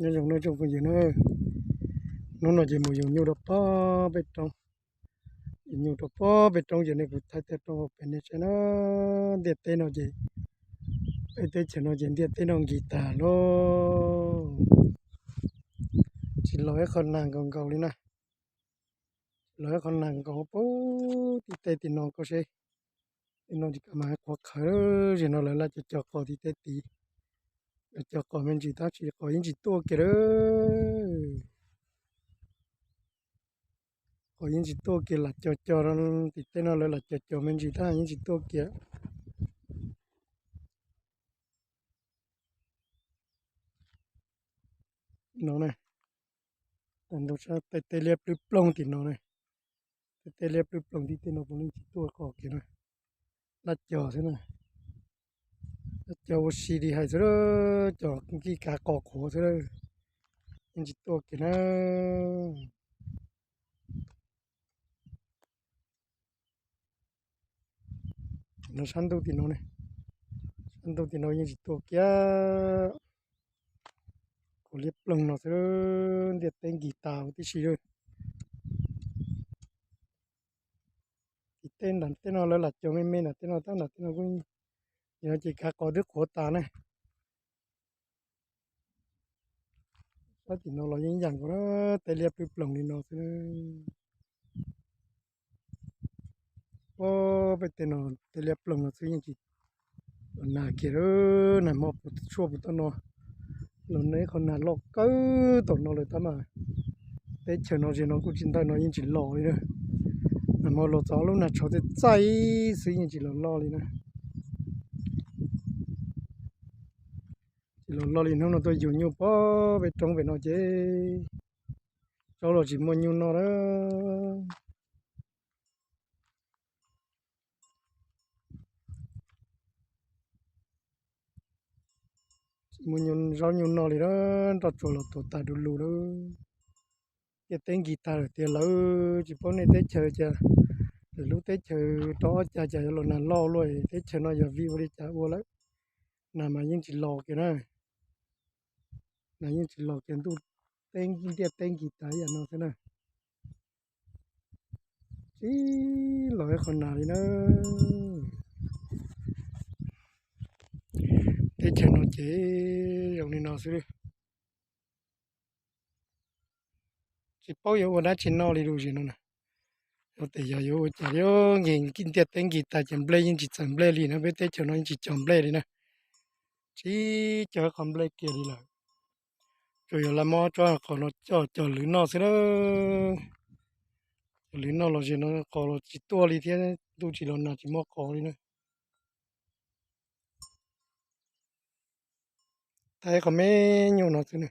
Nyob zoo nawb tsoom phooj ywg na, hnub no ces mus yug nyuj rau pob peb roob. Yug nyuj rau pob peb roob ces nej kuv thaij tej roob hauv pes nej saib na. Ntiaj teb no ces, peb teb chaws no ces ntiaj teb no nkig tag lauj. Tsis los ib qho nag nkaus nkaus li na. Tsis los ib qho nag nkaus pub tim tej tim no koj seb. Tej no tsis kam mas qhuav qhawv, zaum no lawv laj cov cov qos tim tej tid. Cov cov qos me ntsis tab sis qos yeej tsis tuaj kiag lawm. Qos yeej tsis tuaj kiag, lam cog cog tim tej no lawv lam cog cog me ntsis tab yeej tsis tuaj kiag. No na, tej liab plwb ploog tim no na, tej liab plwb ploog tim tej no puav leej tsis tuaj qos kiag na. Laj cog xwb na, laj cog ua si li hais xwb, cog nkij kav qos qhuav xwb, yeej tsis tuaj kiag na. No sab ntuj tim no ne, sab ntuj tim no yeej tsis tuaj kiag. Qhov liab ploog no xwb, ntiaj teb nkig tas huv tib si lawm. Tim tej nram tej no lawv lam cog me me nram tej no tab nram tej no kuj, ces kav qos twb qhuav tas ne. Sab tim no los yeej yam nkaus na, tej liab plwb ploog li no xwb. Peb tej no tej liab ploog no xwb yeej tsis los nag kiag lawm. Nag hmo puas tshuaj puas toj no los nag ib qho nag loj kawg tom no lawm tab mas teb chaws no zaum no kuj tsis ntawm no yeej tsis los li na. Nag hmo los txog lub nag tshauv txaij txaij xwb yeej tsis los loj li na. Tsis los loj li, hnub no tuaj yug nyuj pob peb roob pem no ces zaub los tsis muaj nyuj noj lawm. Tsis muaj zaub nyuj noj li lawm, nroj tsuag los tuag tag du lug lawm. Ntiaj teb nkig tag lawm tiag lawm, tsis paub nej teb chaws cas, lwm lub teb chaws rau ob cag cas yuav los nag loj luaj, teb chaws no yog vim ua li cas ua lawm. Nag mas yeej tsis los kiag na, nag yeej tsis los kiag, ntuj teb ntiaj teb nkig tag ib yam no xwb na. Tsis los ib qho nag li na. Teb chaws no ces zoo li no xwb. Tsis paub yuav ua dab tsi noj li lub zim no na. Yog tes yog yuav ua cas li, ntiaj teb nkig tas ces nplej yeej tsis txawm nplej li na, peb teb chaws no yeej tsis cog nplej li na. Tsis cog qhov nplej kiag li lawm. Tsuas yog lawv muab tsob qos no coj cog lwm noj xwb na. Cog lwm noj los zim no qos los tsis tuaj li thiab, ntuj tsis los nag tsis muaj qos li na. Tag ib qho me nyuam no xwb na.